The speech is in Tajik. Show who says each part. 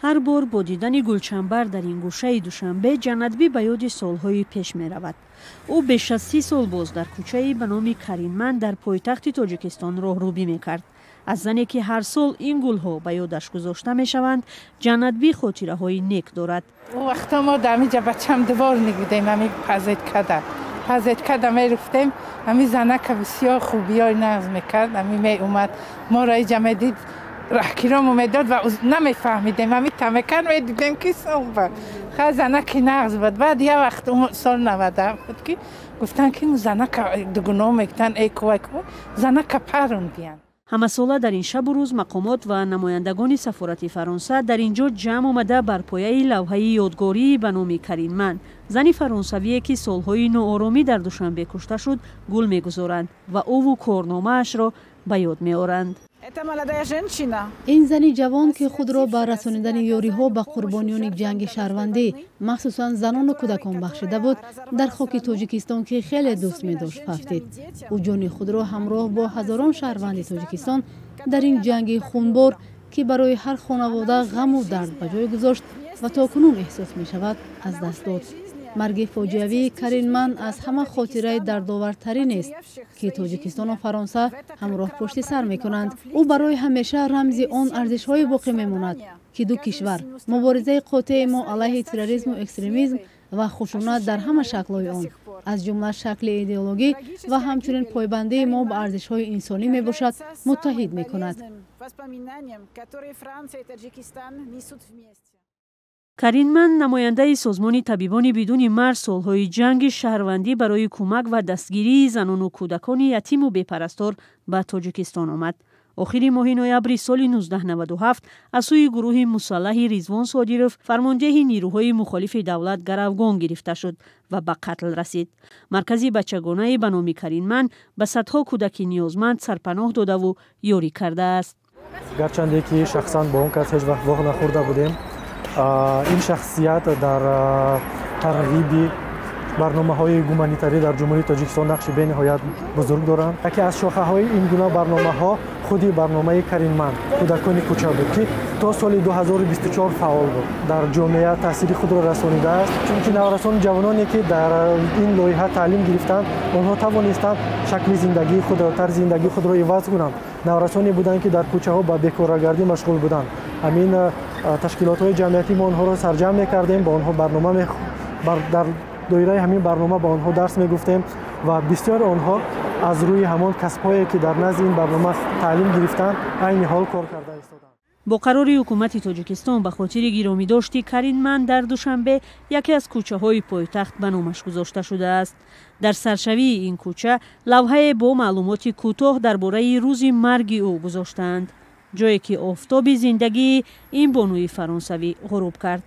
Speaker 1: Ҳар бор бо дидани гулчанбар дар ин гӯшаи Душанбе Ҷаннатбӣ ба ёди солҳои пеш меравад. Ӯ беш аз 30 сол боз дар кӯчаи ба номи Каринман дар пойтахти Тоҷикистон роҳрӯбӣ мекард. Аз зане ки ҳар сол ин гулҳо ба ёдаш гузошта мешаванд, Ҷаннатбӣ хотираҳои нек дорад.
Speaker 2: Он вақто мо дар ҳамиҷа бачам дворник будем, ҳами пазеткада меруфтем. Ҳами занака бисёр хубиёи нағз мекард, ҳами меомад моро иҷа медид, раҳкиромо медод ва намефаҳмидем, ҳами тамекар медидем ки сом буд. Ха, занаки нағз буд. Баъд як вақт соли 97 буд, ки гуфтанд, ки занака дугуно мегуфтанд, эй кувай кувай занака парондиянд.
Speaker 1: Ҳамасола дар ин шабу рӯз мақомот ва намояндагони сафорати Фаронса дар ин ҷо ҷамъ омада, бар пояи лавҳаи ёдгории ба номи Каринман, зани фаронсавие ки солҳои нооромӣ дар Душанбе кушта шуд, гул мегузоранд ва ӯву корномаашро ба ёд меоранд.
Speaker 3: Ин зани ҷавон, ки худро ба расонидани ёриҳо ба қурбониёни ҷанги шаҳрвандӣ, махсусан занону кӯдакон, бахшида буд, дар хоки Тоҷикистон, ки хеле дӯст медошт, фавтид. Ӯ ҷони худро ҳамроҳ бо ҳазорон шаҳрванди Тоҷикистон дар ин ҷанги хунбор, ки барои ҳар хонавода ғаму дард ба ҷой гузошт ва то кунун эҳсос мешавад, аз даст дод. Марги фоҷиавии Каринман аз ҳама хотираи дардовартаринест, ки Тоҷикистону Фаронса ҳамроҳ пушти сар мекунанд. Ӯ барои ҳамеша рамзи он арзишҳое боқӣ мемонад, ки ду кишвар, муборизаи қотеи мо алайҳи терроризму экстремизм ва хушунат дар ҳама шаклҳои он, аз ҷумла шакли идеологӣ, ва ҳамчунин пойбандии мо ба арзишҳои инсонӣ мебошад, муттаҳид мекунад.
Speaker 1: Каринман, намояндаи созмони Табибони бидуни марз, солҳои ҷанги шаҳрвандӣ барои кӯмак ва дастгирии занону кӯдакони ятиму бепарастор ба Тоҷикистон омад. Охири моҳи ноябри соли 1997 аз сӯи гурӯҳи мусаллаҳи Ризвон Содиров, фармондеҳи нирӯҳои мухолифи давлат, гаравгон гирифта шуд ва ба қатл расид. Маркази бачагонаи ба номи Каринман ба садҳо кӯдаки ниёзманд сарпаноҳ додаву ёрӣ кардааст.
Speaker 4: Гарчанде ки шахсан бо он кас ҳеҷ вақт воҳ нахӯрда будем, ин шахсият дар тарғиби барномаҳои гуманитарӣ дар Ҷумҳурии Тоҷикистон нақши бениҳоят бузург доранд. Яке аз шохаҳои ин гуна барномаҳо худи барномаи Каринман, кӯдакони кӯча буд, ки то соли 2024 фаъол буд, дар ҷомеа таъсири худро расонидааст, чунки наврасону ҷавононе, ки дар ин лоиҳа таълим гирифтанд, онҳо тавонистанд шакли зиндагии худро, тарзи зиндагии худро иваз кунанд. Наврасоне буданд, ки дар кӯчаҳо ба бекорагардӣ машғул буданд. Ҳамин ташкилотҳои ҷамъиятӣ мо онҳоро сарҷамъ мекардем, ба онҳо барнома, дар доираи ҳамин барнома ба онҳо дарс мегуфтем ва бисёр онҳо аз рӯи ҳамон касбҳое, ки дар назди ин барнома таълим гирифтанд, айни ҳол кор карда истоданд.
Speaker 1: Бо қарори ҳукумати Тоҷикистон ба хотири гиромидошти Каринман дар Душанбе яке аз кӯчаҳои пойтахт ба номаш гузошта шудааст. Дар саршавии ин кӯча лавҳае бо маълумоти кӯтоҳ дар бораи рӯзи марги ӯ гузоштаанд, ҷое ки офтоби зиндагии ин бонуи фаронсавӣ ғуруб кард.